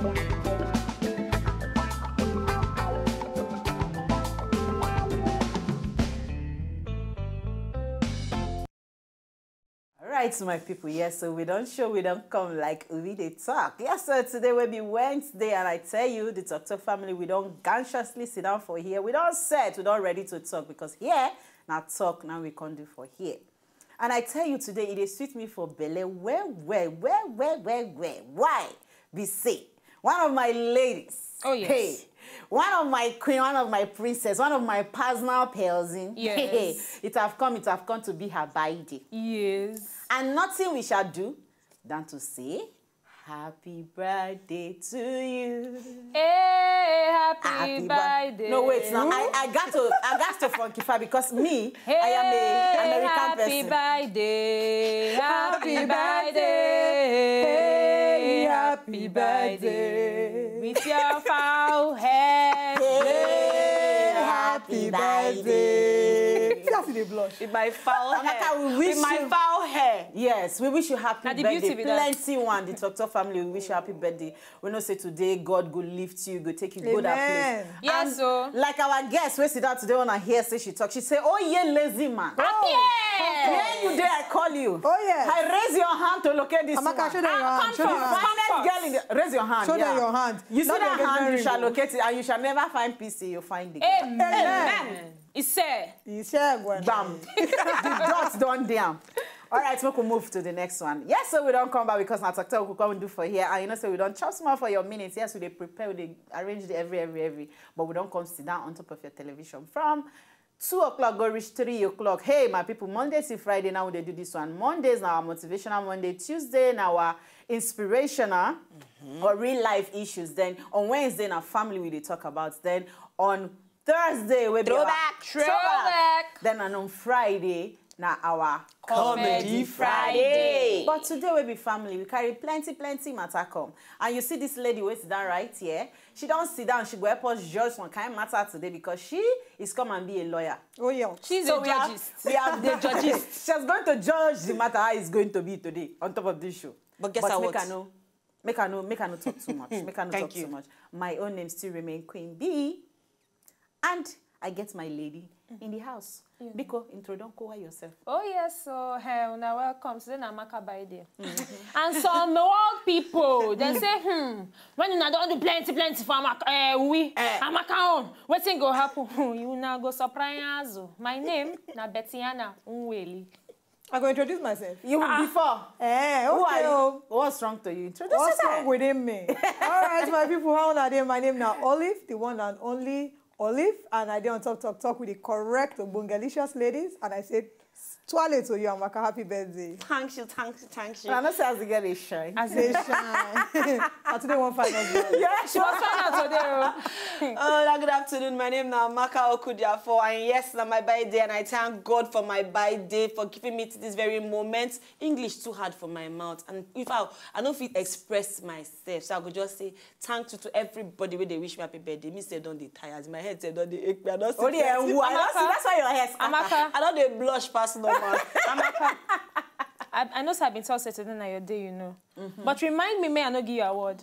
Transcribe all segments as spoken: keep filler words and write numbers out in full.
All right, my people, yes, so we don't show, we don't come like we dey talk. Yes, so today will be Wednesday, and I tell you, the Doctor family, we don't anxiously sit down for here. We don't set, we don't ready to talk because here, now talk, now we can do for here. And I tell you today, it is sweet me for belle. Where, where, where, where, where, where? Why? Be say, one of my ladies. Oh, yes. Hey, one of my queen, one of my princess, one of my personal person. Yes. It have come, it have come to be her birthday. Yes. And nothing we shall do than to say, "Happy birthday to you." Hey, happy Happy bir- birthday. No, wait, now I, I got to, I got to funkify because me, I am a Hey, American happy person. Birthday, happy Happy birthday, birthday. Hey, happy happy birthday. Birthday. With your foul head. Hey, happy birthday. See as you dey blush. With my foul Amaka, hair. We wish With my you foul hair. Yes, we wish you happy Na the birthday. Beauty be that. Plenty one. The Doctor family, we wish you happy birthday. We know say today God go lift you, go take you, go that Amen. Place. Yes, And so. Like our guest, we sit down today on her here, say she talk. She say, "Oh yeah, lazy man." Happy. Where you there? I call you. Oh, yes. I raise your hand to locate this Amaka, woman. Show them your Ah, hand. Come Show them first, your hand. Come Finest girl in first. The, raise your hand. Show them Yeah. Your hand. You see Not that your hand, you ring shall o. Locate it, and you shall never find peace till you find it. Amen. Amen. He said. He said, "Go on." Bam. The dots don't damn. All right, we can move to the next one. Yes, so we don't come back because now talk talk we come do for here. And you know, so we don't chop small for your minutes. Yes, we dey prepare, we dey arrange the every, every, every. But we don't come sit down on top of your television from two o'clock go reach three o'clock. Hey, my people, Monday to Friday now we dey do this one. Mondays now our motivational Monday. Tuesday now our inspirational or real life issues. Then on Wednesday now family we dey talk about. Then on Thursday we be our Throwback. Throwback. Then and on Friday now our Comedy Comedy Friday. Friday. But today we be family. We carry plenty, plenty matter come. And you see this lady wey sit down right here. She don't sit down. She go help us judge some kind matter today because she is come and be a lawyer. Oh, yeah. She's So a we have, judgist. We have The judgist. She's going to judge the matter how it's going to be today on top of this show. But guess But what? Make I know, make I know, make I know talk too much. Make I know Thank talk you. Too much. My own name still remain Queen B, and I get my lady in the house. Yeah. Biko, intro, don't cover yourself. Oh yes, so hey, una welcome. Today na Amaka by there. And some work people, they say, hmm, when una don do plenty, plenty for Amaka, eh, we, Eh. Amaka own, wetin go happen? Hmm, you na go surprise o. My name na Bettiana Nweli. I go introduce myself. You Ah. Before. Eh, Who okay, are you? Oh. What's wrong to you? Introduce What's yourself. Wrong within me? All right, my people, how are they? My name now Olive, the one and only Olive, and I dey on top, talk, talk with the correct Ogbongelicious ladies, and I said, "Twale to you, Amaka, happy birthday." Thank you, thank you, thank you. And I know say as the girl is shy. As they shine. I today won't find us. Yeah, she was found out today. Oh, good afternoon. My name now Amaka Okudiafo, and yes, now my birthday, and I thank God for my birthday, for giving me to this very moment. English too hard for my mouth, and if I, I don't feel express myself, so I go just say thank you to everybody wey dey wish me happy birthday. Me sef don dey tired. My head sef don dey ache me. I don see Only plenty. Who? I don't see. That's why your hair scatter. Amaka. I don dey blush pass normal. Amaka. I, I know say I been talk say today na your day, you know. Mm-hmm. But remind me, may I no give you award.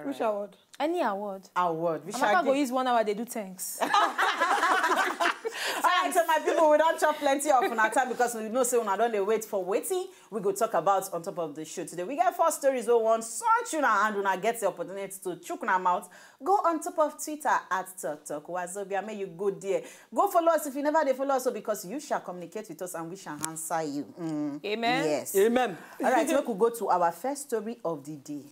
Which award? Any award. Award. We Amaka go use one hour, they do thanks. All right, so my people, we don't chop plenty of una time because we know say una don dey wait for wetin we go talk about on top of the show today. We get four stories we want such una and una get the opportunity to chook una mouth. Go on top of Twitter at Talk Talk Wazobia. May you go there. Go follow us if you never dey follow us, so because you shall communicate with us and we shall answer you. Mm. Amen. Yes. Amen. All right, make we go to our first story of the day.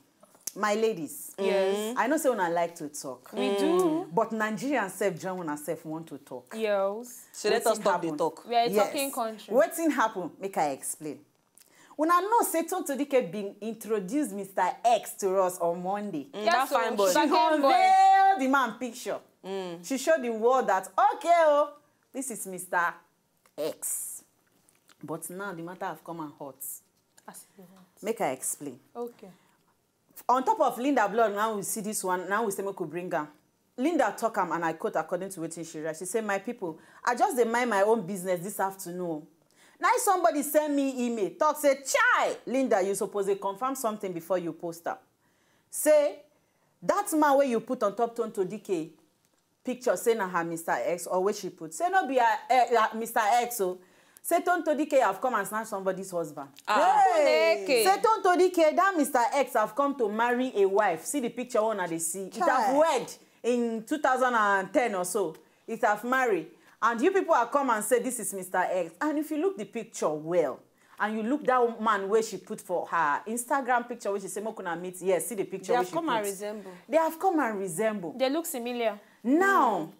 My ladies, yes. I know say una like to talk. We do. But Nigerians sef join una sef want to talk. Yes. So let us talk the talk. We are a talking country. Wetin happen? Make I explain. Una know say Tonto Dike bin introduce Mister X to us on Monday. Mm, yes, that fine boy. She unveil the man picture. Mm. She show the world that, okay, oh, this is Mister X. But now the matter have come and hot. As e hot. Make I explain. Okay. On top of Linda Blood, now we see this one, now we say make we bring am. Linda talk am, and I quote according to wetin she write. She say, "My people, I just dey mind my own business this afternoon. Now somebody send me email, talk say, 'Chai, Linda, you suppose dey confirm something before you post am.'" Say, That man wey you put on top Tonto D K picture, say na her Mister X, or wey she put, say no be her, eh, her Mister X o. Say Tonto D K have come and snatch somebody's husband. Hey! Say Tonto D K, that Mister X have come to marry a wife. See the picture wey una dey see. It have Chai. Wed in two thousand and ten or so. It have marry. And you people are come and say this is Mister X. And if you look the picture well, and you look that man wey she put for her Instagram picture wey she say make una meet, yes, see the picture They wey have she come put. And resemble. They have come and resemble. They look similar. Now,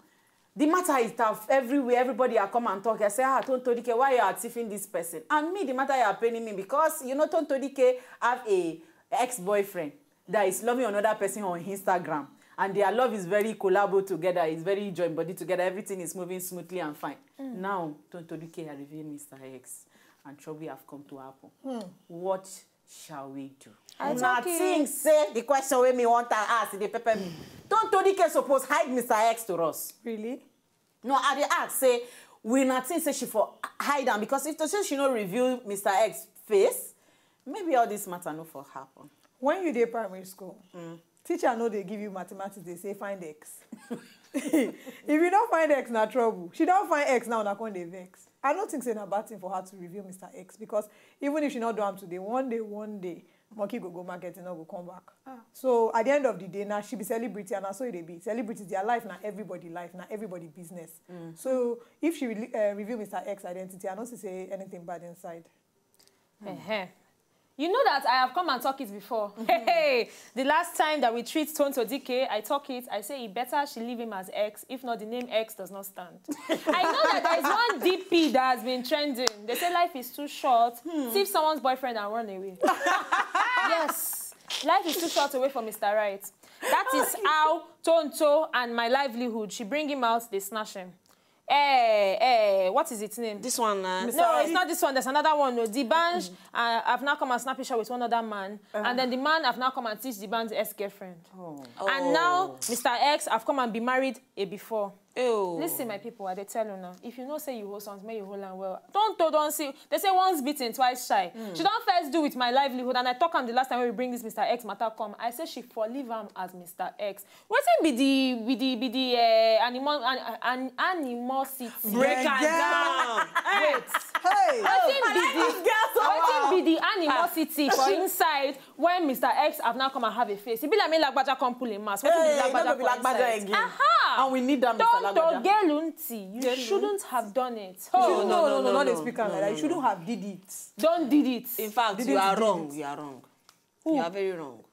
the matter is tough everywhere. Everybody are come and talk. I say, ah, Tonto D K, why you are tiffing this person? And me, the matter you are paining me because you know Tonto D K have a ex-boyfriend that is loving another person on Instagram. And their love is very collabo together. It's very join body together. Everything is moving smoothly and fine. Now, Tonto D K are revealing Mister X, and trouble have come to happen. What shall we do? I Una talk it. Think say the question wey me want to ask, e dey pepper me. Tonto D K suppose hide Mister X to us. Really? No, I dey ask say, we na think say she for hide am, because if to say she no reveal Mister X face, maybe all this matter no for happen. When you dey primary school, teacher no dey give you mathematics, dey say find x. If you no find x, na trouble. She don find x now, una come dey vex. I no think say na bad thing for her to reveal Mister X, because even if she no do am today, one day, one day, monkey go go market, e no go come back. So at the end of the day, na she be celebrity, and na so e dey be. Celebrities, their life na everybody life, na everybody business. So if she re uh, reveal Mister X identity, I no see say anything bad inside. Ehen. You know that I have come and talk it before. Hey, the last time that we treat Tonto D K, I talk it. I say it better she leave him as X. If not, the name X does not stand. I know that there is one D P that has been trending. They say life is too short. Thief someone's boyfriend and run away. Yes, life is too short away from Mister Right. That is how Tonto and my livelihood. She bring him out, they snatch him. Eh, eh, what is its name? This one, uh, No, it's not this one. There's another one. No, the band, uh, I've now come and snap picture with one other man, and then the man have now come and teach the band's ex-girlfriend. And now Mister X have come and be married a before. Oh. Listen, my people, I dey tell you now. If you know say you hold something, make you hold am well. Don't to don't see. They say once bitten, twice shy. She don't first do with my livelihood, and I talk am the last time we bring this Mister X matter come. I say she for leave am as Mister X. Wetin be the be the be the uh, animal an, an animosity? Break am down. Wait. Hey! Wetin be the wetin be the animosity for inside when Mister X have now come and have a face? E be like me Lagbaja come pull a mask. Wetin be Hey, Lagbaja no be for Lagbaja inside? Again. Aha! And we need that Mister Tonto Lagbaja. Gelunti, you shouldn't have done it. No, Oh, no, no, no, not dey speak am like that. You shouldn't have did it. don't did it. In fact, Did you you are did wrong. it? You are wrong. You are very wrong.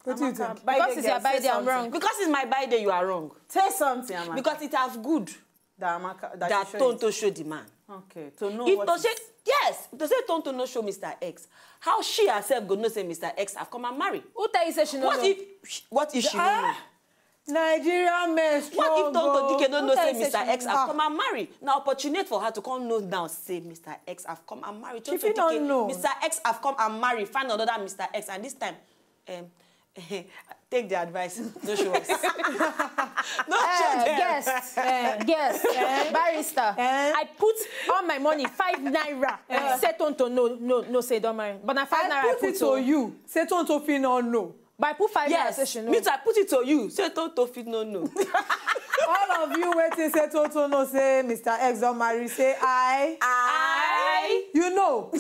What do you think? Because it's your birthday, I'm wrong. Because it's my birthday, you are wrong. Say something, Amaka. Because it have good That Amaka, that that she show Tonto it. Show the man. Okay, to know If what to is- say yes, to say Tonto no show Mister X, how she herself go know say Mister X have come and marry? Who tell you say she no What know? If what if she no know? Ah! Nigerian men strong. What if Tonto Oh. D K no know Who tell say you say Mister she X know? have come and marry? Now opportunate for her to come know now say Mister X have come and marry. Tonto fit not D K, know. Mister X have come and marry. Find another Mister X, and this time, um, take the advice. No show us. No show Eh, them. guest, eh, guest, barrister. Eh? I put all my money, five naira. Say Tonto no no no say don't marry, but na five naira I I put it put o. To you. Say Tonto fit no know. But I put five naira Yes, say she no. Me too. I put it to you. Say Tonto fit no know. All of you waiting, say Tonto no say Mister X don't marry. Say I. I. You know.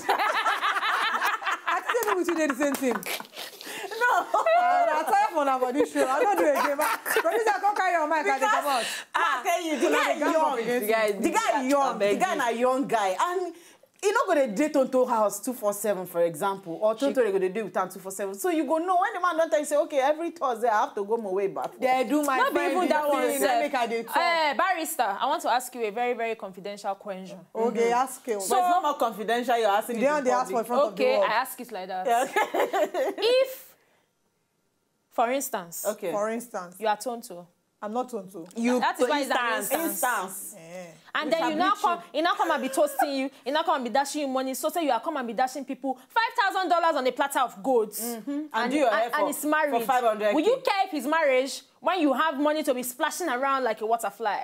I think say me with you dey the same thing. No. I, I tire for una for this show. I don't do again. But producer, come carry your mic and dey comot. Ah, tell you, the guy Don't young. forget The guy, The guy- the guy young. abeg The guy you. Na young guy, and he no go dey dey Tonto house two four seven, for example, or Tonto dey go dey dey with am two four seven. So you go know when the man don tell you say, okay, every Thursday I have to go Mowe bath. They do my Not be friend even this that one thing, sef. Make I dey talk. Eh, barrister, I want to ask you a very, very confidential question. Okay, ask him. But it's not more confidential. You're asking You me don't in dey ask for public. front of the Okay, world. I ask it like that. If, for instance, Okay. For instance, you are Tonto, I'm not Tonto. You that is why it's an Instance. instance. Eh. And With then her you now bitching. Come, you now come and be toasting you, you now come and be dashing you money. So say you are come and be dashing people five thousand dollars on a platter of gold, and, do your hair and, for- and he's married. for five hundred K. Will you care if he's marriage when you have money to be splashing around like a waterfly?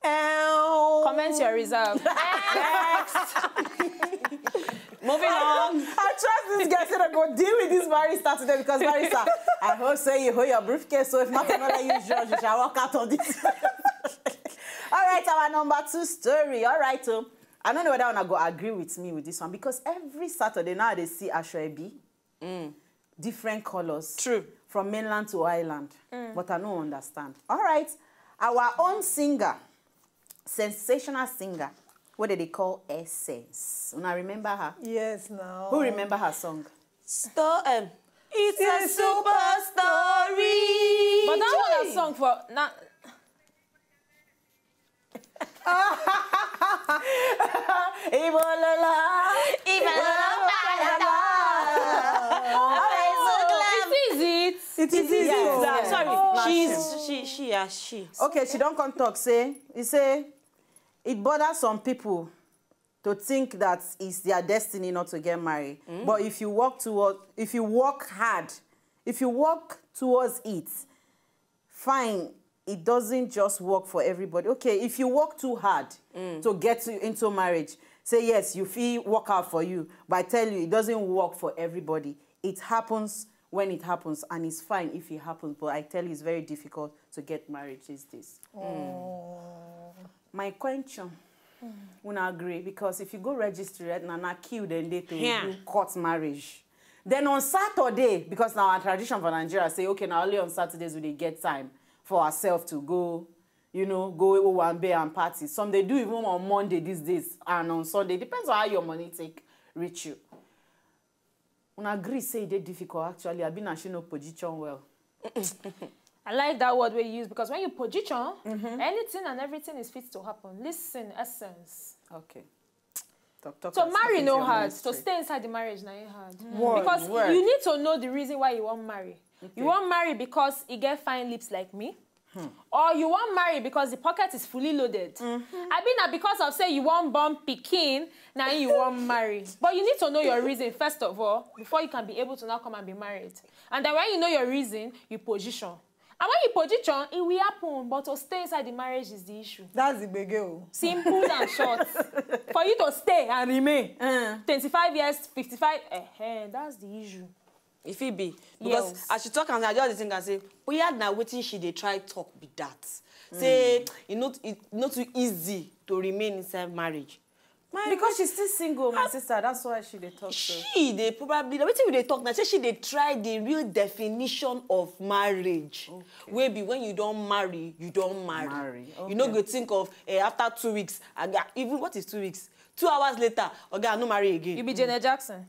Ow. Comment your result. Moving on. I trust this girl said I go deal with this barrister today because barrister, I hope say you hold your briefcase. So if nothing, let you judge, you shall walk out of this. All right, our number two story. All right, um, I don't know whether I go agree with me with this one because every Saturday now they see Ashwebi, different colors. True. From mainland to island, but I don't understand. All right, our own singer, sensational singer, what do they call Essence? Una remember her? Yes, now. Who remember her song? Store um, it's a super story. But that one a song for now. Ibolola. Even It is it. It is easy. Yes, I'm yes. sorry. Nah, She's she she as she. Okay, she don't come talk. Say, he say, it bothers some people to think that it's their destiny not to get married. But if you work toward, if you work hard, if you work towards it, fine. It doesn't just work for everybody. Okay, if you work too hard to get to, into marriage, say yes, you feel work out for you. But I tell you, it doesn't work for everybody. It happens when it happens, and it's fine if it happens. But I tell you, it's very difficult to get married these days. My question, una agree? Because if you go registry right now, na queue then they to Yeah. do court marriage. Then on Saturday, because now our tradition for Nigeria say, okay, now only on Saturdays we dey get time for ourselves to go, you know, go Owambe and party. Some they do even on Monday these days and on Sunday. Depends on how your money take reach you. Una agree say e dey difficult actually. I been actually no position well. I like that word we use because when you position, anything and everything is fit to happen. Listen, Essence. Okay. Talk, talk, To talk, marry talk no your hard. mind To straight. Stay inside the marriage now you hard. Word, Because word. You need to know the reason why you want marry. You want marry because you get fine lips like me. Or you want marry because the pocket is fully loaded. I mean that because of say you want born pikin, now you want marry. But you need to know your reason first of all before you can be able to now come and be married. And then when you know your reason, you position. And when you position, it will happen. But to stay inside the marriage is the issue. That's the gbege o. Simple and short. For you to stay and remain. twenty-five years, fifty-five, eh, that's the issue. E fit be because Yes. As she talk am, I just dey think am say, oya, na wetin she dey try talk be that. Say e no e no too easy to remain inside marriage. My Because she's still single, my sister. That's why she dey talk so. She dey probably, na wetin we dey talk na say she dey try the real definition of marriage, wey be when you don marry, you don marry. Marry, You no okay. Go think of eh, after two weeks, I ga- even what is two weeks? Two hours later, oga, I no marry again. You be Janet Jackson.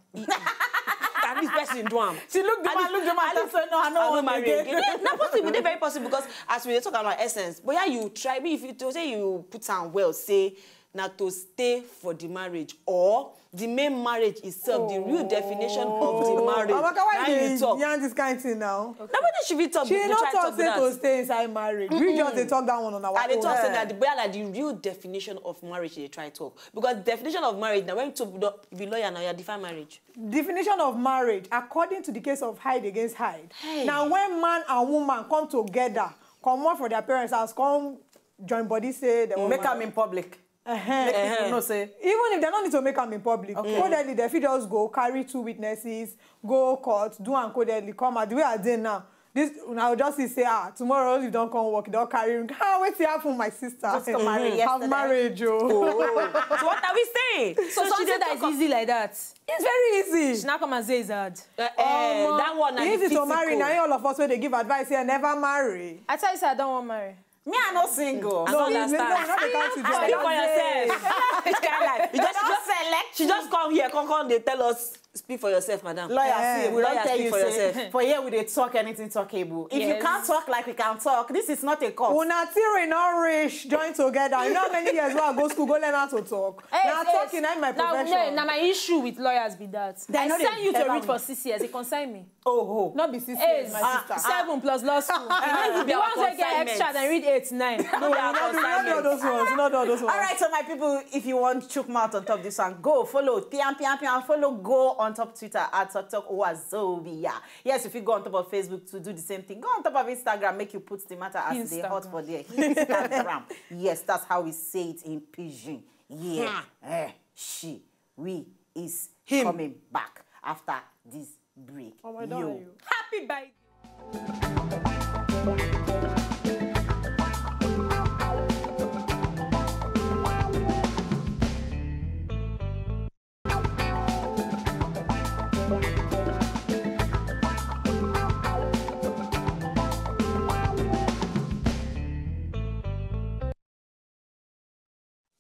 At least person do am. She look the At man, least- look the man, at and least say, "No, I no I no want marry again." Again. Yeah, na possible, e dey very possible because as we dey talk about essence, but yeah, you try. If you to say you put am well, say na to stay for the marriage or the main marriage itself, the real definition of the marriage. Amaka, why Na you you dey talk. Yarn this kind thing now? Na wetin she fit talk. She Dey no try talk talk be say to that. Stay inside marriage. We just dey talk that one on our I dey own. talk say na the boya na the real definition of marriage she dey try talk, because the definition of marriage na when two people don, you be lawyer now, you define marriage. Definition of marriage according to the case of Hyde against Hyde. Hey. Now when man and woman come together, comot for their parents' house, come join body say they wan Make marry. Am in public. Ehen. Make people know say Even if they no need to make am in public, codedly they fit just go carry two witnesses, go court, do am codedly, come out the way I dey now. This una go just see say ah tomorrow you don come work, you don carry ring. Ah wetin happen my sister? Just come marry Have yesterday. Marriage o. So what are we saying? So, she something dey that is talk- easy like that. It's very easy. She now come and say it's hard. Eh, eh, that one na the Easy to marry physical. Na all of us wey dey give advice here never marry. I tell you, say I don't want marry. Me, I no single. I No, don't you- understand. No, no, no, they come to Speak join. For yourself. Which kind life? You just, Don't just, select. She just come here, come come. They tell us speak for yourself, madam. Lawyer, Eh, see, we lawyer, don't tell speak you for say, yourself. For here we dey talk anything talkable. If you Yes. Can't talk like we can talk, this is not a court. Una theory no reach join together. You know how many years wey I go school go learn how to talk. Na talking na my na, profession. Na my issue with lawyers be that. They I know they send you to ever read for win. Six years. You concern me. Oh, oh. No be six Hey, years, my sister. seven plus law school. It no be The our ones wey get consignment. Extra than read eight, nine. No, we are No, no, no, no, those ones. No, no, those ones. All right, so my people, if you want chook mouth on top this one, go follow Pian Pian Pian, follow, go on top Twitter at Talk Talk Wazobia. Yes, if you go on top of Facebook to do the same thing, go on top of Instagram, make you put the matter as they hot Instagram. For there. Instagram. Yes, that's how we say it in Pidgin. Yeah. Eh, she, we, is Him. coming back after this break. Oh, well done, Yo. you. Happy birthday.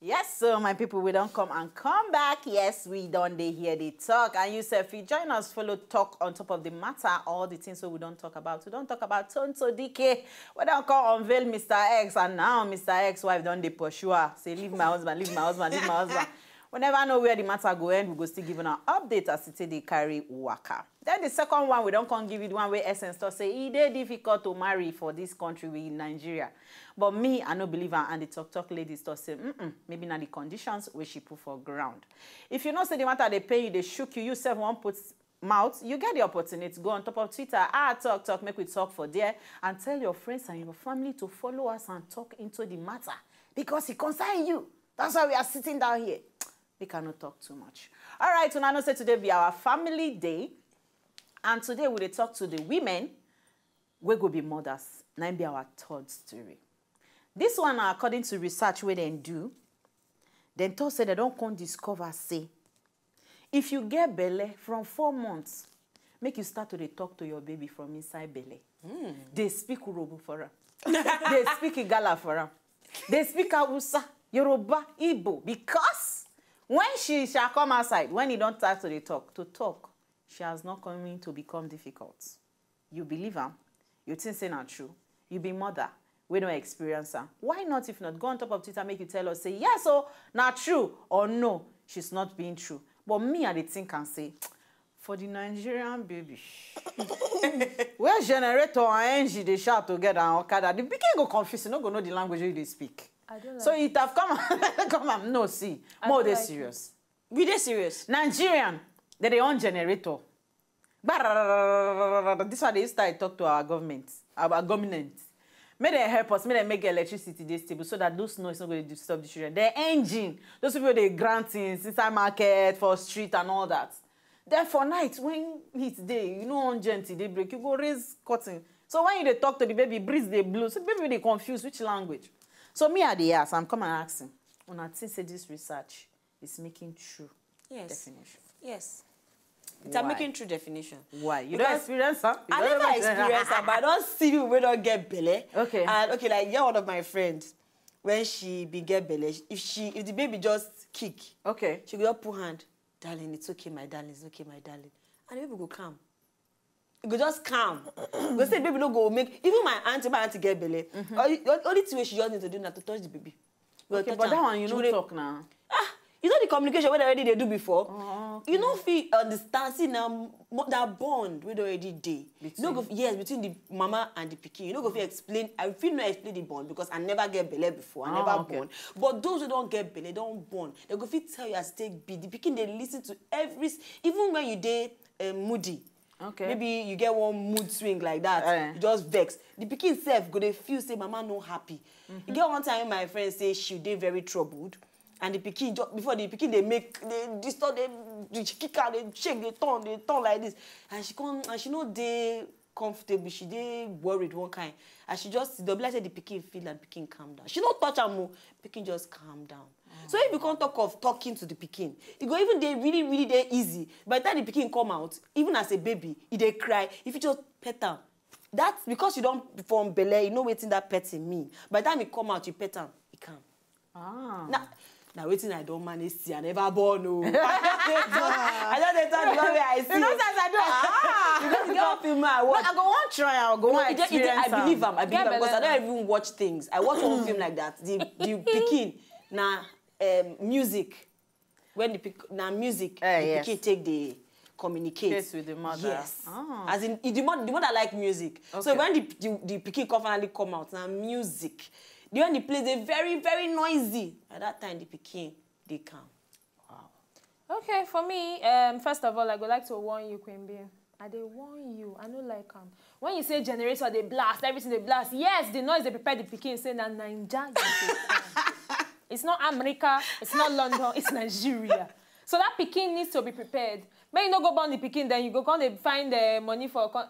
Yes, so my people, we don't come and come back. Yes, we don't dey here they talk. And you sef, you join us, follow talk on top of the matter, all the things so we don't talk about. We don't talk about Tonto D K. We don't come unveil Mister X, and now Mister X wife don't dey pursue her. Say, "Leave my husband, leave my husband, leave my husband." We never know where the matter go end. We go still give an update as it dey carry waka. Then the second one, we don't come give you the one where Essence talk say e dey difficult to marry for this country with Nigeria. But me, I no believe am, and the talk talk ladies talk say, mm-mm, maybe na the conditions wey she put for ground. If you know say the matter dey pain you, dey shook you, you sef wan put mouth, you get the opportunity to go on top of Twitter, ah, talk talk, make we talk for there, and tell your friends and your family to follow us and talk into the matter, because e concern you. That's why we are sitting down here. Make I no talk too much. All right, una know say today be our family day, and today we dey talk to the women wey go be mothers. Na im be our third story. This one na according to research wey dem do. Dem talk say dem don come discover say if you get belle from four months, make you start to dey talk to your baby from inside belle. Dey speak Urhobo for am. Dey speak Igala for am. Dey speak Hausa, Yoruba, Igbo. Because when she shall come outside, when e don start to dey talk, to talk, she has not coming to become difficult. You believe am? You think say na true? You be mother wey don experience am. Why not, if not, go on top of Twitter, make you tell us say yes o, na true, or no, she's not being true. But me, I dey think and say, for the Nigerian baby, where generator and engine dey shout together and okada, the pikin go confuse, you no go know the language wey you dey speak. I don't So like it have come, come am, no, see, I more don't dey like it. Serious. We dey serious. Nigerian, dem dey on generator. Gbarararararara. This one dey start talk to our government, our government. Make dem help us, make dem make electricity dey stable so that those noise no go dey disturb the children. The engine, those people dey grant things inside market, for street and all that. Then for night, when heat dey, you know, on generator dey break, you go raise curtain. So when you dey talk to the baby, breeze dey blow. So the baby dey confuse which language. So me, I dey ask, I'm come and ask him. Una think say this research is making true Yes. Definition? Yes. It's a Why? Making true definition. Why? You Because don't experience am? You I don't never experience am? Experienced am, but I don't see you wey don't get belle. Okay. And okay, like, yeah, one of my friends, when she be get belle, if she, if the baby just kick, Okay. She go just put hand, "Darling, it's okay, my darling, it's okay, my darling." And the baby go calm. It go just calm. Go say the baby no go make, even my auntie, my auntie get belle. Only, only thing wey she just need to do na to touch the baby. Go Okay, touch but am. that one you She no go dey, talk now. You know the communication wey already dey do before. Oh, You no fit understand. See now, mo- that bond wey don already dey. You no go Between. Yes, between the mama and the pikin. You no go fit explain. I fit no explain the bond because I never get belle before. I Oh, never okay. Born. But those who don't get belle, don't born. They go fit tell you as take be. The pikin dey listen to every s- even when you dey um, moody. Okay. Maybe you get one mood swing like that. Eh. You just vex. The pikin self go dey feel say mama no happy. You get one time my friend say she dey very troubled, and the pikin just before the pikin dey make dey disturb dey dey kick her dey shake dey turn dey turn like this, and she come and she no dey comfortable, she dey worried one kind, and she just sit down, be like say the pikin feel and pikin calm down. She no touch am o, pikin just calm down. So if you come talk of talking to the pikin, e go even dey really really dey easy. By the time the pikin come out, even as a baby, e dey cry. If you just pet am, that because you don form belle, you know wetin that petting mean. By the time e come out, you pet am, e calm. Ah. Na na wetin I don manage see, I never born o. I just dey talk the one wey I see. You know, as I do, ah. You know the kind of film I watch. But I go wan try am, I go wan No, e dey- e dey- experience I believe am. am. I believe Yeah, am because I but don't even watch things. I watch one film like that. The the pikin na um, music. When the pic na music, Eh, the yes. Pikin take dey communicate. Case with the mother. Yes. Ah. As in, the mother, the mother like music. So Okay. When the, the the pikin come finally come out, na music. The when the place dey very very noisy. At that time, the pikin dey calm. Okay, for me, um, first of all, I would like to warn you, Queen Bee. I dey warn you. I no like am. When you say generator dey blast, everything dey blast. Yes, the noise dey prepare the pikin say na Naija you dey come. It's not America, it's not London, it's Nigeria. So that pikin needs to be prepared. Make you no go born the pikin, then you go come dey find the money for con-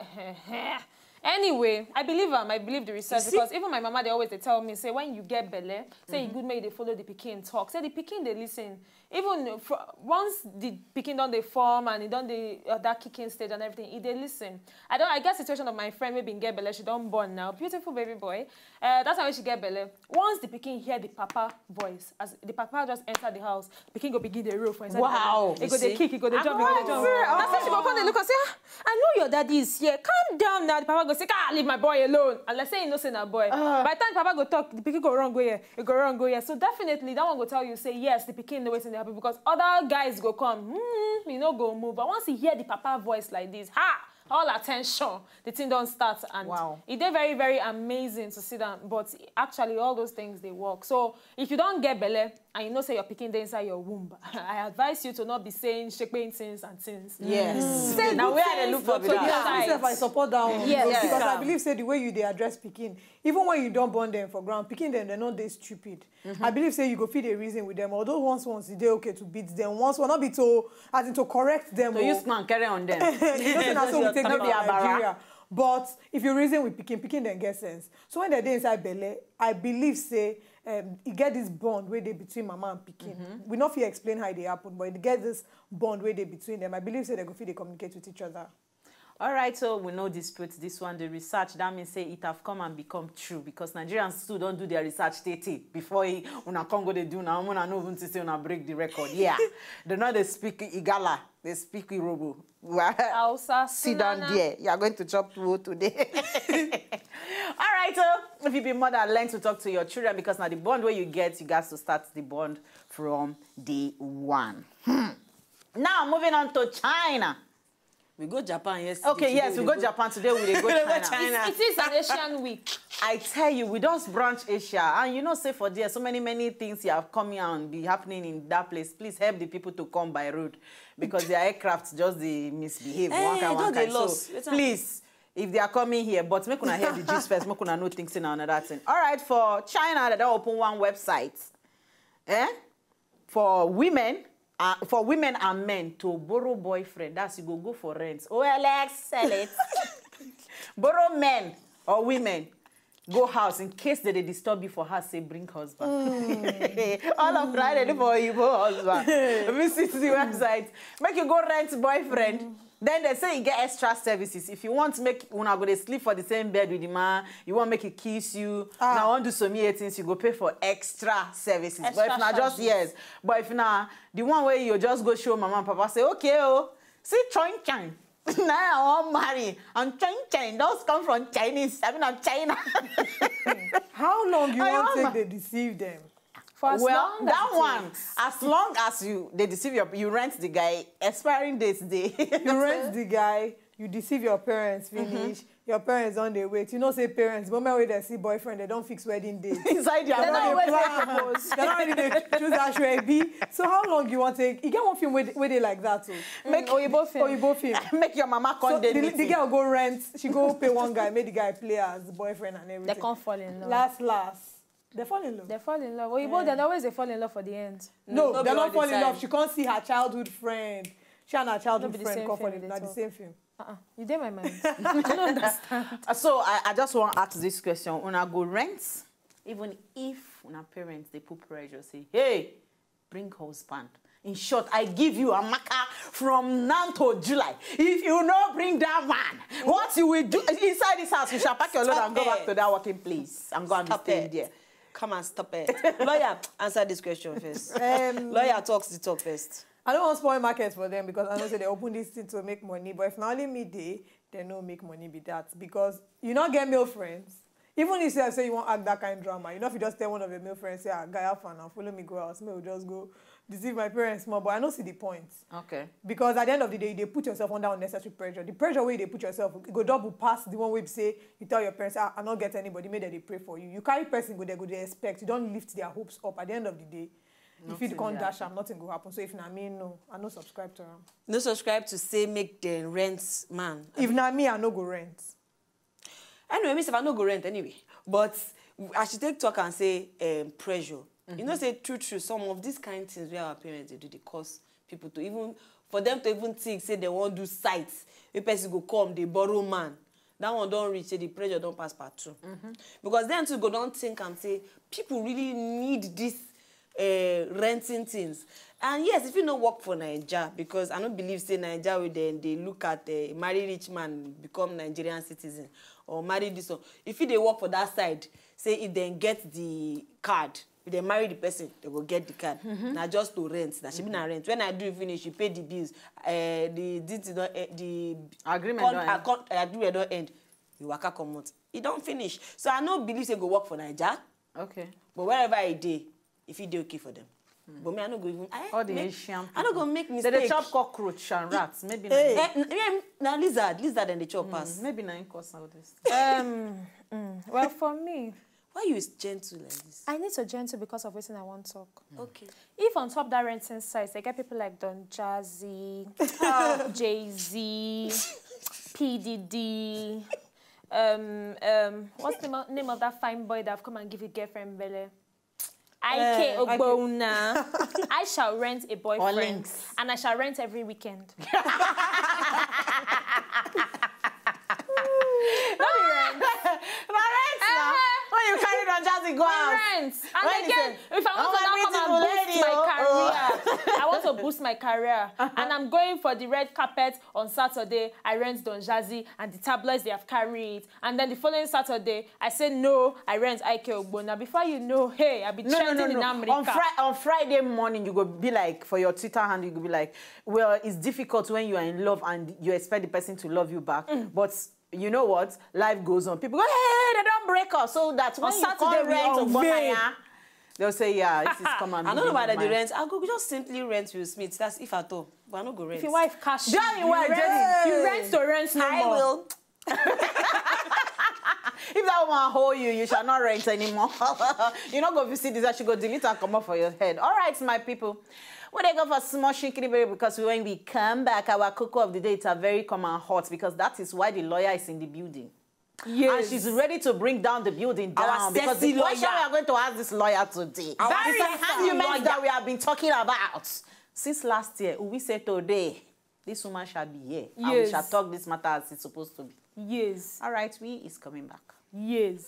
anyway, I believe am. I believe the research, because even my mama dey always dey tell me say when you get belle, say e good make you dey follow the pikin talk. Say the pikin dey listen. Even fr- once the pikin don dey form and e don dey uh, that kicking stage and everything, e dey listen. I don I get situation of my friend wey bin get belle, she don born now, beautiful baby boy. Uh, that's how she get belle. Once the pikin hear the papa voice, as the papa just enter the house, the pikin go begin dey roll for inside. Wow. The belle. E go dey kick, e go dey jump, e go dey jump. That's why she go come dey look and say, "Ah, I know your daddy is here. Calm down now." The papa go say, "Ah, leave my boy alone." And like say you know say na boy. By the time papa go talk, the pikin go run go here, e go run go here. So definitely that one go tell you say yes, the pikin know wetin dey happen, because other guys go come, hmm, you no go move. But once you hear the papa voice like this, ha, all attention, the thing don start, and wow, e dey very, very amazing to see that. But actually, all those things dey work. So if you don get belle and you know say your pikin dey inside your womb, I advise you to not be saying shekpin things and things. Yes. Say now good where I dey things, look for but be to that? Your Yeah, side. Myself, I support that one. Yes. Because I Yeah. believe say the way you dey address pikin, even when you don born them for ground, pikin dem, dem no dey stupid. I believe say you go fit dey reason with them. Although once once e dey okay to beat them, once one not be to as in to correct them. To o. Use man carry on them. You know say na so we take No dey be for abara. Nigeria. But if you reason with pikin, pikin dem get sense. So when they dey inside belle, I believe say um, e get this bond wey dey between mama and pikin. We no fit explain how e dey happen, but e get this bond wey dey between them. I believe say they go fit dey communicate with each other. All right, so we no dispute this one. The research, that means say it have come and become true, because Nigerians too don do their research tey tey before e, una come go dey do now. Una no even see say una break the record. Yeah. They no dey speak Igala, they speak Irobo. Well, Hausa, sit down Sunana. There. You are going to chop tuwo today. All right, so if you be mother, learn to talk to your children, because now the bond where you get, you got to start the bond from day one. Hmm. Now, moving on to China. We go Japan yesterday. Okay, yes, we go Japan. Today we dey go China. It is an Asian week. I tell you, we just branch Asia, and you know, say for there, so many, many things are coming and be happening in that place. Please help the people to come by road, because their aircraft just dey misbehave. Eh, one kind, one kind. So, please, if they are coming here, but make una hear the gist first, make una no think say na another thing. All right, for China, they don open one website. Eh? For women, uh, for women and men to borrow boyfriend. That's you go go for rent. O L X, sell it. Borrow men or women. Go house in case they, they disturb you for house, say bring husband. All of that they do for you, go husband. Visit the website. Make you go rent boyfriend. Then they say you get extra services. If you want to make una go dey sleep for the same bed with the man, you want make he kiss you, now want do some year things, you go pay for extra services. But if na just yes, but if na the one where you just go show mama and papa say, "Okay, oh, see choin choin." Now I wan marry. And choin choin, those come from Chinese. I mean, I'm China. How long you I want take dey deceive them? For as Well, long as that it one, takes. As long as you they deceive your, you rent the guy, expiring dates day. You rent the guy, you deceive your parents finish. Your parents don dey wait. You know say parents, moment wey they see boyfriend, they don fix wedding date. Inside their They don mind. Always dey propose. They don already dey choose asoebi. So how long you want take? You get one film wey wey dey like that o. Make Oyibo film. Oyibo film. Make your mama come So dey the, meeting. The girl go rent. She go pay one guy, make the guy play as boyfriend and everything. They come fall in love. Last last, they fall in love. They fall in love. Oyibo, they always dey fall in love for the end. No, No, no they be all not the fall in time. Love. She can't see her childhood friend. She and her childhood No be the friend same come fall film in they love. Na the talk. Same film. Uh-uh. You dey my mind. I don't understand. Uh, so I, I just want to ask this question. Una go rent, even if una parents they put pressure, say, "Hey, bring husband." In short, I give you Amaka from now to July. If you no bring that man, what you will do inside this house, you shall pack your load and go back to that working place and go and be staying there. Come and stop it. Lawyer, answer this question first. Um, Lawyer talks the talk first. I don't want spoil market for them because I know say they open this thing to make money. But if not only me, they they no make money be that because you not get male friends. Even if you say you want act that kind of drama, you know if you just tell one of your male friends, say, "Ah, guy, have fun and follow me go out," me will just go deceive my parents more. But I don't see the point. Okay. Because at the end of the day, they put yourself under unnecessary pressure. The pressure where they put yourself, it go double past the one way say you tell your parents, "Ah, I not get anybody, make they pray for you." You carry person go there, go they expect. You don't lift their hopes up. At the end of the day, if you Nothing can't dey dash happen. Am, nothing go happen. So if na me, no, I no subscribe to am. No subscribe to say make them rent man. If na me, I no go rent. Anyway, me sef, I no go rent anyway. But I should take talk and say um, pressure. You know, say true, true. Some of these kind things where our parents they do, they cause people to even, for them to even think say they wan do site, wey person go come dey borrow man. That one don reach say the pressure don pass part two. Because then too go don think am say people really need this uh, renting things. And yes, if you no work for Naija, because I no believe say Naija wey dem dey look at uh, marry rich man become Nigerian citizen or marry this one. If you dey work for that side, say if dem get the card, if dem marry the person, they go get the card. Na just to rent. Na she be na rent. When I do finish, you pay the bills. Uh, the this is not uh, the Agreement don end. Con, agreement don end. You waka comot. E don finish. So I no believe say go work for Naija. Okay. But wherever I dey, if e dey okay for them. But me, I no go even. I, All the make, Asian I no go people. Make They mistake. Dey chop cockroach and rats. Maybe Eh, na, eh, yeah, na lizard, lizard dem dey chop pass. maybe na im cause all this. Um, mm, well, for me, Why you gentle like this? I need to gentle because of wetin I wan talk. Okay. If on top that renting site, they get people like Don Jazzy, Jay Z, P D D, um, um, what's the mo- name of that fine boy that have come and give you girlfriend belle? Ike Eh, Ike. Ogbonna. I shall rent a boyfriend, Links. And I shall rent every weekend. No be rent. Na rent na. Uh-huh. When you carry Don Jazzy go I out. Rent. And When he again, say, if I want "Oh, to my now come beautiful and boost lady, my oh, oh." Career, I want to boost my career, and I'm going for the red carpet on Saturday. I rent Don Jazzy, and the tabloids they have carried it. And then the following Saturday, I say no, I rent Ike Ogbonna. Before you know, hey, I be No, no, no, trending no. in America. On, Fri- on Friday morning, you go be like, for your Twitter handle, you go be like, well, it's difficult when you are in love and you expect the person to love you back. Mm. But you know what? Life goes on. People go, hey, they don't break up. So that when On you Saturday, call we rent unveil. Ogbonna, they'll say, yeah, this is come and I be don't know the why they man. Rent. I go just simply rent Will Smith. That's if at all. But I no go rent. If your wife cash you, Damn, you why, rent, Jenny? You rent to rent no I more. Will. If that woman hold you, you shall not rent anymore. You not go visit this, I should go delete and come off for your head. All right, my people. We dey go for small shinkiri break because when we come back, our cocoa of the day is a very common hot because that is why the lawyer is in the building. Yes. And she's ready to bring down the building down Our because sexy the question lawyer. We are going to ask this lawyer today. Our It's an sexy argument lawyer. That we have been talking about since last year. We say today, this woman shall be here. And we Yes. Shall talk this matter as it's supposed to be. Yes. All right, we is coming back. Yes.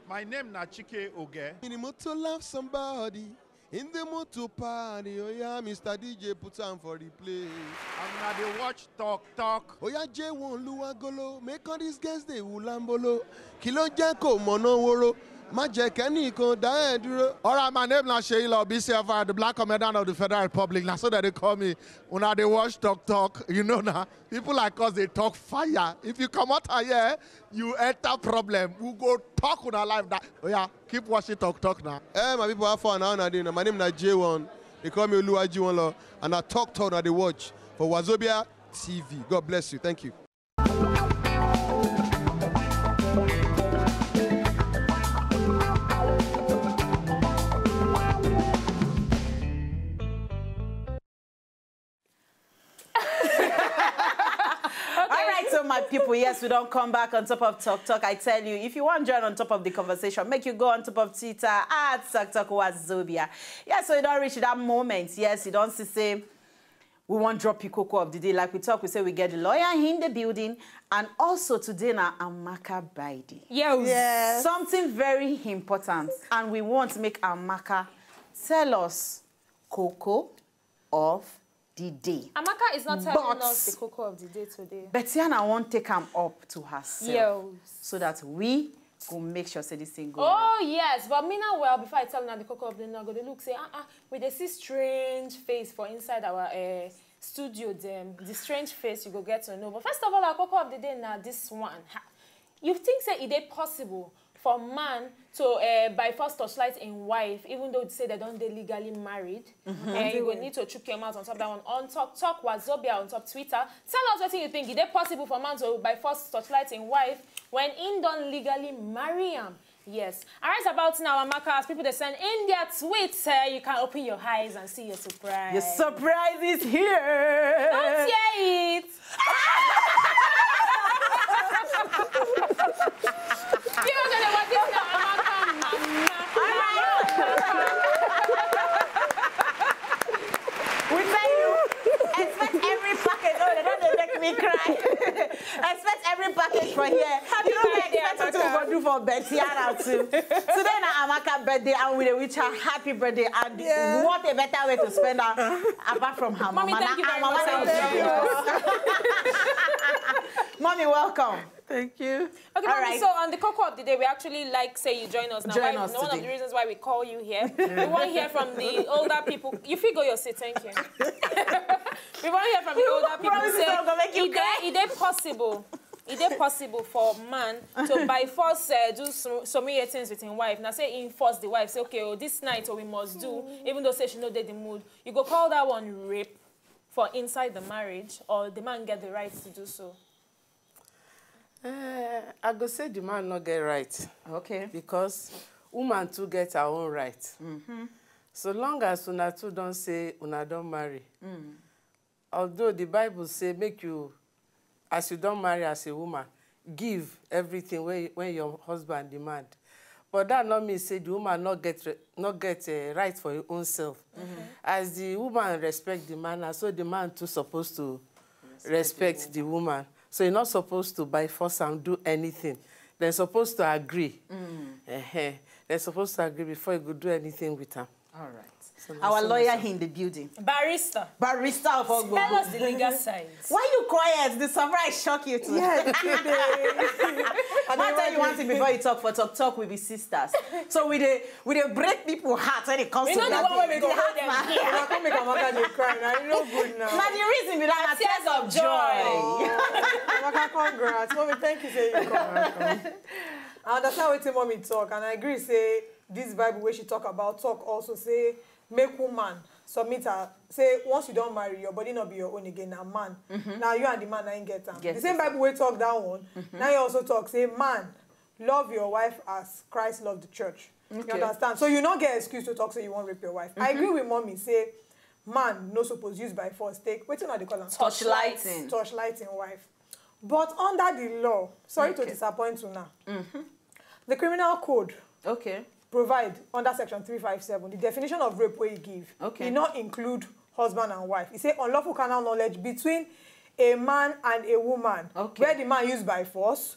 My name na Chike Oge. In the mood to love somebody, in the mood to party. Oh yeah, Mister D J, put on for the play. And una dey watch Talk Talk. Oh yeah, J one Luagolo, make all these girls they ulambolo. Kilo jẹ́ kó mọ̀nà woro, má jẹ́ kẹ́nìkan dá ẹ dúró. All right, my name na Seyi Law, B C F R, the black comedian of the Federal Republic. Na so that they call me. Una dey watch Talk Talk, you know na. People like us, they talk fire. If you come out here, you enter problem. We go talk una life. That, oh yeah, keep watching Talk Talk now. Hey, my people, how far now? Now, my name na J one. They call me Oluwaji One Law, and I talk talk now they watch for Wazobia T V. God bless you. Thank you. All right, so my people, yes, we don't come back on top of Talk Talk. I tell you, if you want to join on top of the conversation, make you go on top of Twitter at Talk Talk Wazobia. Yes, so you don't reach that moment. Yes, you don't see say we won't drop you cocoa of the day. Like we talk, we say we get the lawyer in the building, and also today na Amaka Baide. Yes. Something very important, and we want to make Amaka tell us cocoa of the day. Amaka is not telling But- us the cocoa of the day today. Betiana won't take am up to herself Yes. So that we go make sure say this thing go. Oh yes, but me now well before I tell una the cocoa of the day, I go dey look say ah ah, we dey see strange face for inside our uh, studio dem. The strange face you go get to know. But first of all, our cocoa of the day na this one. Ha. You think say e dey possible for man to uh, by force torchlight im wife, even though say they don dey legally married? Eh, you go need to chook your mouth on top that one. On Talk Talk Wazobia on top Twitter. Tell us wetin you think. E dey possible for man to by force torchlight im wife when im don legally marry am? Yes. And right about now, Amaka, as people they send in their tweets, uh, you can open your eyes and see your surprise. Your surprise is here. Don't hear it. Give us the what is now, Amaka, Mama. We tell you, expect every package. Oh, they don't make me cry. Expect every package for here. You know, we birthday, expect what we Amaka. Go do for Betiana too. Today na Amaka birthday, and we dey wish her happy birthday. And Yeah. What a better way to spend her apart from her Mommy, mama. Thank you Na very her mama much. na Mommy, welcome. Thank you. Okay, All Mommy, right. So on the cocoa of the day, we actually like say you join us now. Join Why, us no, one of today. The reasons why we call you here, we want to hear from the older people. If you go your seat, thank you. We want to hear from the older people. Promise Say, I'm gonna make you is there, is there possible? Is it possible for man to by force uh, do some, some weird things with his wife? Now say he force the wife, say, okay, oh, this night oh, we must do, even though say she no dey the mood. You go call that one rape for inside the marriage, or the man get the right to do so? Eh, I go say the man no get right Okay. Because woman too get her own right. So long as una two don say una don marry, although the Bible say make you, as you don marry as a woman, give everything wey when your husband demand. But that no mean say the woman no get re- no get uh, right for her own self. As the woman respect the man, na so the man too suppose to respect the woman. So you not supposed to by force am do anything. Dem suppose to agree. Ehen. Dem suppose to agree before you go do anything with am. All right. So na Our so lawyer na so. In the building. Barrister, Barrister of tell Ogbogu. Us the legal side. Why you quiet? The surprise shock you too. Yeah, today. I tell you one thing before you talk for talk talk we be sisters. So we dey we dey break people heart when it comes We to know the that one wey we thing. go The hold heart them. matter. Una come make Amaka dey cry. Na you no good now. Na the reason be that na Tears tears of of joy. Amaka, congrats. Mommy, thank you say you come. I understand wetin mommy talk, and I agree say this Bible wey she talk about talk also say make woman submit her, say once you don marry, your body no be your own again, na man. Na you and the man na him get am. Get The same it. Bible wey talk that one, na him also talk say man, love your wife as Christ loved the church. You Okay. Understand? So you no get excuse to talk say you wan rape your wife. I agree with mommy say man no suppose use by force take wetin I dey call am? Torchlighting. Torchlighting wife. But under the law, sorry to Okay. Disappoint una, the criminal code Okay. Provide under section three five seven the definition of rape wey e give. Okay. E no include husband and wife. E say unlawful carnal knowledge between a man and a woman Okay. Where the man use by force,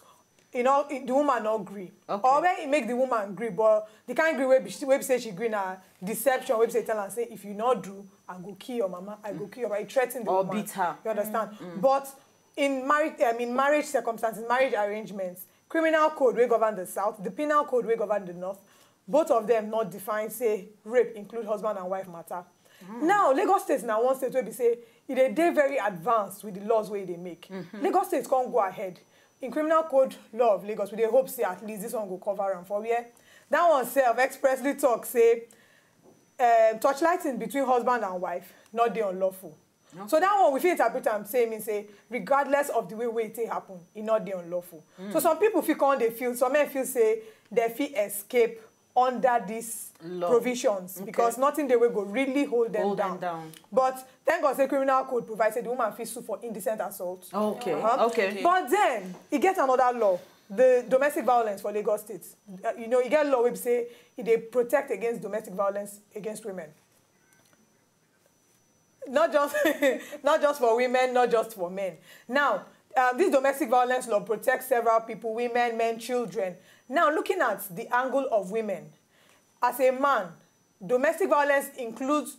e no e- the woman no gree, Okay. Or where e make the woman gree, but the kind gree wey be wey be say she gree na deception, wey be say e tell am say if you no do, I go kill your mama, I go kill your mama. E threaten the Or woman. Beat her. You understand? But in marriage, I mean marriage circumstances, marriage arrangements, criminal code wey govern the south, the penal code wey govern the north, both of them no define say rape include husband and wife matter. Now Lagos State na one state wey be say e dey dey very advanced with the laws wey e dey make. Lagos State come go ahead in criminal code law of Lagos. We dey hope say at least this one go cover am for where that one sef expressly talk say um, torchlighting between husband and wife no dey unlawful. So that one we fit interpret am say mean say regardless of the way wey e take happen, e no dey unlawful. So some people fit come dey feel, some men feel say dem fit escape under these Law. Provisions because nothing dey wey go really hold them Hold down. Them down. But thank God say criminal code provide say the woman fit sue for indecent assault. Okay. Uh-huh. Okay. But then e get another law, the domestic violence for Lagos State. Uh, you know, e get law wey be say e dey protect against domestic violence against women. Not just not just for women, not just for men. Now, um, this domestic violence law protects several people, women, men, children. Now, looking at the angle of women, as a man, domestic violence includes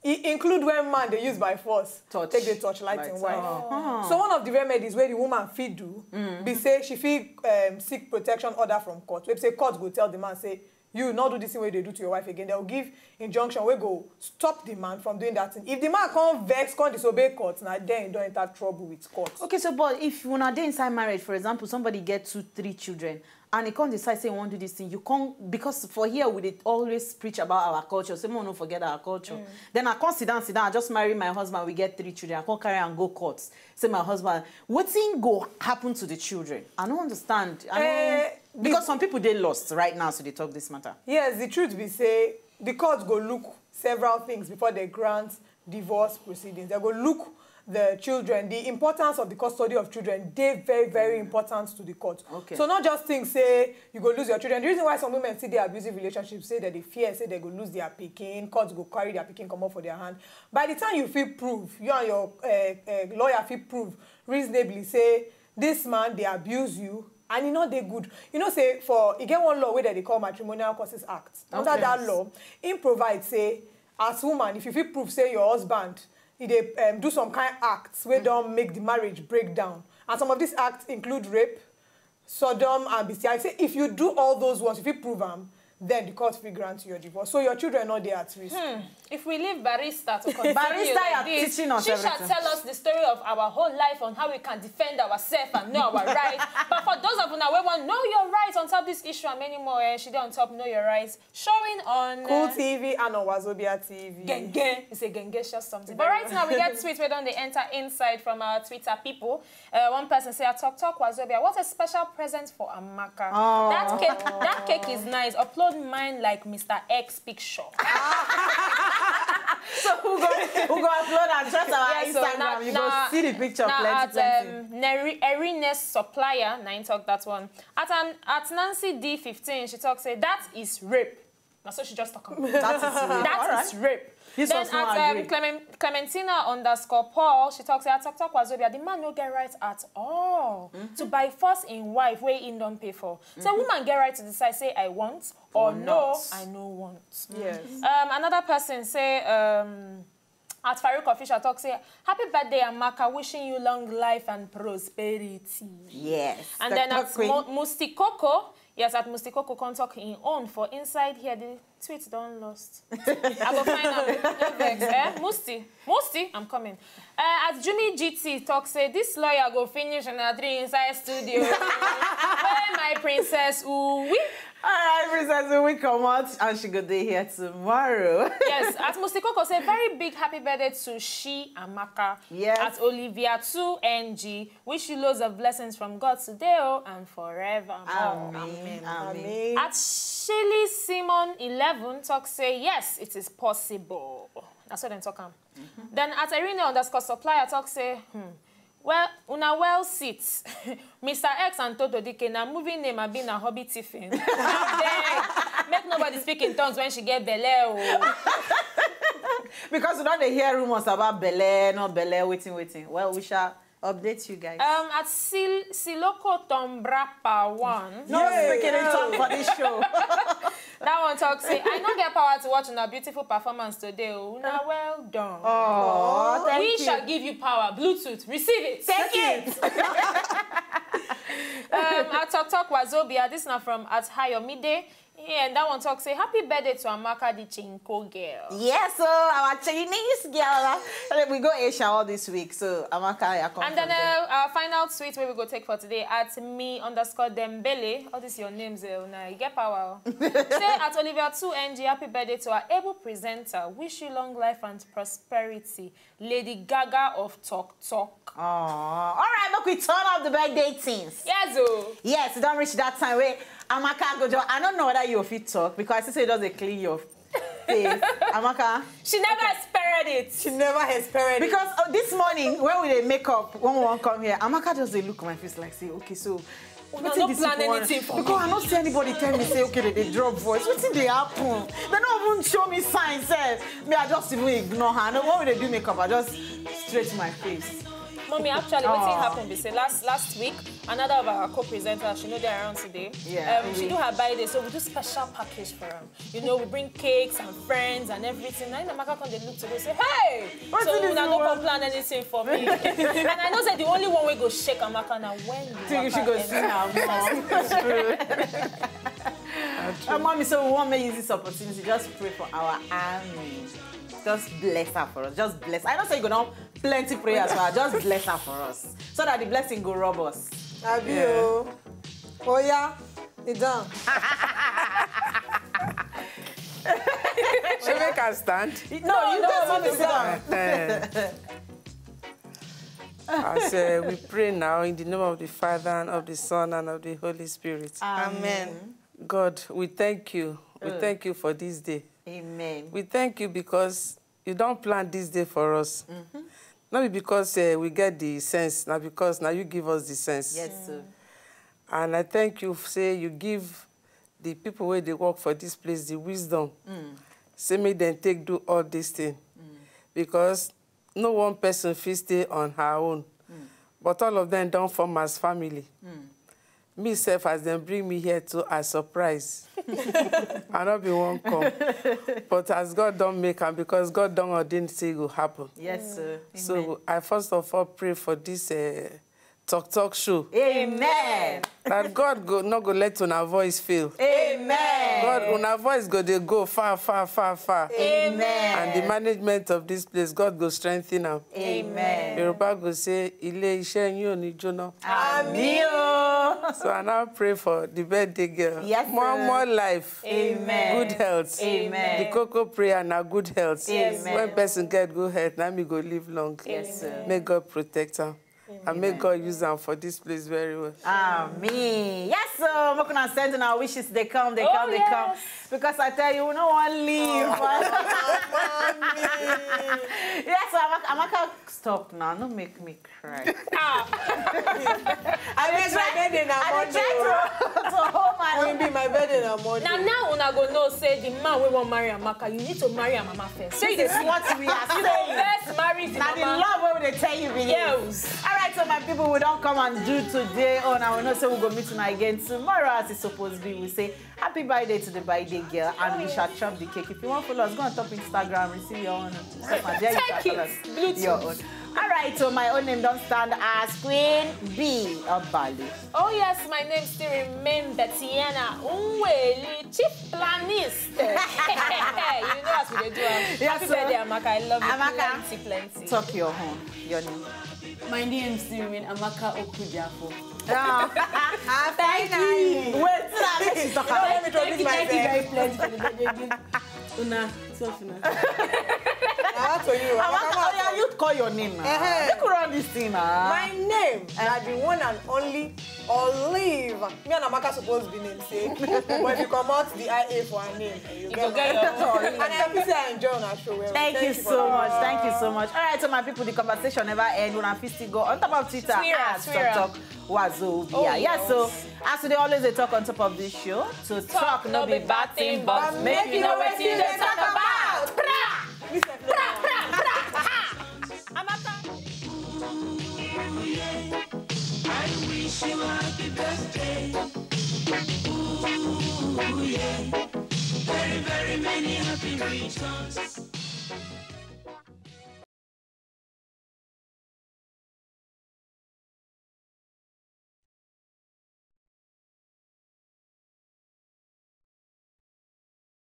e include when man dey use by force Touch. Take the torchlighting Light. Wife. Oh. So one of the remedies wey the woman fit do be say she fit um, seek protection order from court. Wey be say court go tell the man say you no do this thing wey you dey do to your wife again. They will give injunction wey go stop the man from doing that thing. If the man come vex, come disobey court, na then he don enter trouble with court. Okay, so but if una dey inside marriage, for example, somebody get two, three children, and he come decide say he wan do this thing, you come because for here we dey always preach about our culture. Say make we no forget our culture. Then I come sit down, sit down. I just marry my husband. We get three children. I come carry am go court. Say my husband, wetin go happen to the children? I no understand. I no. Eh, Because some people dey lost right now, so they talk this matter. Yes, the truth be say the court go look several things before they grant divorce proceedings. They go look the children, the importance of the custody of children, they very, very important to the court. Okay. So not just think say you go lose your children. The reason why some women see their abusive relationships, say that they fear, say they go lose their picking, courts go carry their picking come up for their hand. By the time you feel prove, you and your uh, uh, lawyer feel prove reasonably, say this man, they abuse you, and e no dey good. You know say for, e get one law wey dem dey call Matrimonial Causes Act. Under Okay. That law, im provide say, as woman, if you fit prove say your husband, e dey um, do some kind acts wey don make the marriage break down. And some of these acts include rape, sodomy and bestiality. Say if you do all those ones, if you prove am, then the court fit grant you your divorce. So your children no dey at risk. If we leave Barista to continue Barista, like you're this, teaching us she shall everything. Tell us the story of our whole life on how we can defend ourselves and know our rights. But for those of una wey wan know your rights on top this issue and many more, eh, she dey on top Know Your Rights, showing on Cool uh, T V and on Wazobia T V. Genge. It's a gengesious something. But right now, we get tweets wey don dey enter inside from our Twitter people. Uh, one person say, "A talk talk Wazobia. What a special present for Amaka. Oh. That cake, that cake is nice. Upload mine like Mister X picture." So who go who go upload and trust our Yeah, so Instagram? na- You na- go see the picture na plenty, at plenty. Um, Neri, Erines Supplier, na him talk that one. At an, at Nancy D fifteen, she talk say that is rape. Na so she just talk am. That is rape. That All right. Is rape. This Then was not at um, agree. Clement, Clementina underscore Paul, she talks, "A talk talk Wazobia, the man no get right at all to by force in wife wey he don pay for. So woman get right to decide say I want or Or no, not. I no want." Yes. Um, another person say, um, at Farouk Official talk say, "Happy birthday, Amaka. Wishing you long life and prosperity." Yes. And the then top at queen. Mo- Musti Coco, yes, at Musti Coco come talk in own for inside here. The tweet don lost. I go find am. No vex, eh? Musti, Musti, I'm coming. Uh, at Jumi G T talk say this lawyer go finish una three inside studio. Where my princess? Ooh, we All right, Princess, we come out and she go dey here tomorrow. Yes, at Musti Coco say very big happy birthday to she Amaka. Yes. At Olivia two N G, wish you loads of blessings from God today, oh, and forevermore. Amen. Amen. Amen. At Shelly Simon eleven talk say yes, it is possible. That's what I'm talking. Then at Irene underscore supplier talk say, hmm, well, una well sit. Mister X and Toto Dike na movie name abi na hobby tiffin. Abeg, make nobody speak in tongues when she get belle o. Because we don dey hear rumors about belle, not belle, waiting, waiting. Well, we shall update you guys. Um, at Sil Siloko Tombrapa one. No speaking in tongue for this show. That one talk say, "I no get power to watch una beautiful performance today o. Una well done." Oh, thank We you. Shall give you power. Bluetooth, receive it. Take it. Um, at Talk Talk Wazobia, this na from at Hayomide. Yeah, and that one talk say, "Happy birthday to Amaka the Chinko girl." Yes, so our Chinese girl. Uh, we go Asia all this week, so Amaka, you come And then from there. Uh, our final tweet where we go take for today at me underscore Dembele. All this your names, eh, now you get power. Say at Olivia two N G, "Happy birthday to our able presenter. Wish you long life and prosperity. Lady Gaga of Talk Talk." Aw. All right, make we turn up the birthday things. Yes, oh. Yes, e don reach that time wey Amaka go just, I don't know whether you fit talk because I say you just dey clean your face. Amaka. She never experienced it. She never experienced Because uh, this morning when we dey make up, when we wan come here, Amaka just dey look my face like say, okay, so Una wetin no this plan people wan anything for Because me. I no see anybody tell me say, okay, they dey drop voice. Wetin dey happen? They no even show me sign sef. Me, I just even ignore her. No, when we dey do makeup, I just straight my face. Mommy, actually, wetin Aw. happen be say last last week, another of our co-presenters, she no dey around today. Yeah, Um, she we- do her birthday, so we do special package for her. You know, we bring cakes and friends and everything. Na Amaka come dey look today say, "Hey!" Wetin So this una no woman? Come plan anything for me. And I know say the only one wey go shake Amaka na when you Think she waka go enter see her house. mom. It's true. My mommy say we wan make use this opportunity, just pray for our army. Just bless her for us. Just bless. I know say you go don plenty prayers for her. Just bless her for us so that the blessing go rob us. Abi o. Oya, e done. She make her stand. No, you no, just want to sit sit down. Eh. As uh, we pray now in the name of the Father and of the Son and of the Holy Spirit. Amen. God, we thank you. We thank you for this day. Amen. We thank you because you don't plan this day for us. Not be because uh, we get the sense, not because now you give us the sense. Yes, sir. And I thank you say you give the people where they work for this place the wisdom. Say make them take do all this thing. Because no one person fit stay on her own. But all of them don't form as family. Me sef, as dem bring me here too, I surprise. I no be wan come. But as God don make am, because God don ordain say e go happen. Yes, sir. So I first of all pray for this uh, talk talk show. Amen. That God go no go let una voice fail. Amen. God, una voice go dey go far, far, far, far. Amen. And the management of this place, God go strengthen am. Amen. Yoruba go say, "Ilé iṣẹ́ yín ò ní jóná." Àmín o. So I now pray for the birthday girl. Yes, More, sir. More life. Amen. Good health. Amen. The cocoa prayer na good health. Amen. When person get good health, na me go live long. Yes, sir. May God protect am. And may God use am for this place very well. Amen. Yes, so make una send una wishes. They come, they Oh, come, they come. Yes. Because I tell you, we no wan leave. Yes, so Amaka, Amaka, stop now. No make me cry. Ah, I make my birthday na I dey Monday. try to, to hold my Queen B, my birthday na Monday. na now una go know say the man wey wan marry Amaka, you need to marry her mama first. This is what we are You saying. First marry the Na the mama. love wey we dey tell you be this. Yes. All right, so my people, we don come and do today. Oh, now we know say we go meet una again tomorrow as e suppose be. We say happy birthday to the birthday girl, and we shall chop the cake. If you wan follow us, go on top Instagram, receive your own. There you Take can follow it. us. Bluetooth. Your own. All right, so my own name don stand as Queen B Obalu. Oh yes, my name still remain Betiana Nweli, chief planist. You know as we dey do am. Yes, Happy sir. birthday, Amaka. I love you Amaka. Plenty, plenty. Talk your own. Your name. My name still remain Amaka Okudafo. Ah, finally. Wait, let me talk Thank about you, thank you, thank you very plenty for the birthday gift. Una, two of una. How to you? Amaka, oh yeah, you call your name now. Uh-huh. You could run this thing now. My name na the one and only Olive. Me and Amaka suppose be namesake, but if you comot the I A for her name, you You get go get your own. And I happy say I enjoy una show well. Thank, you so much. Thank you so much. All right, so my people, the conversation never end. Una fit still go on top of Twitter Twitter, at Twitter. Talk Talk Wazobia. Oh, Yeah, so as we dey always dey talk on top of this show, to talk, no be bad thing, but make you know wetin you dey talk about. Pra! Pra, pra, pra, pra. Ha! Amaka. I wish you happy birthday. Ooh, yeah. Very, very many happy returns.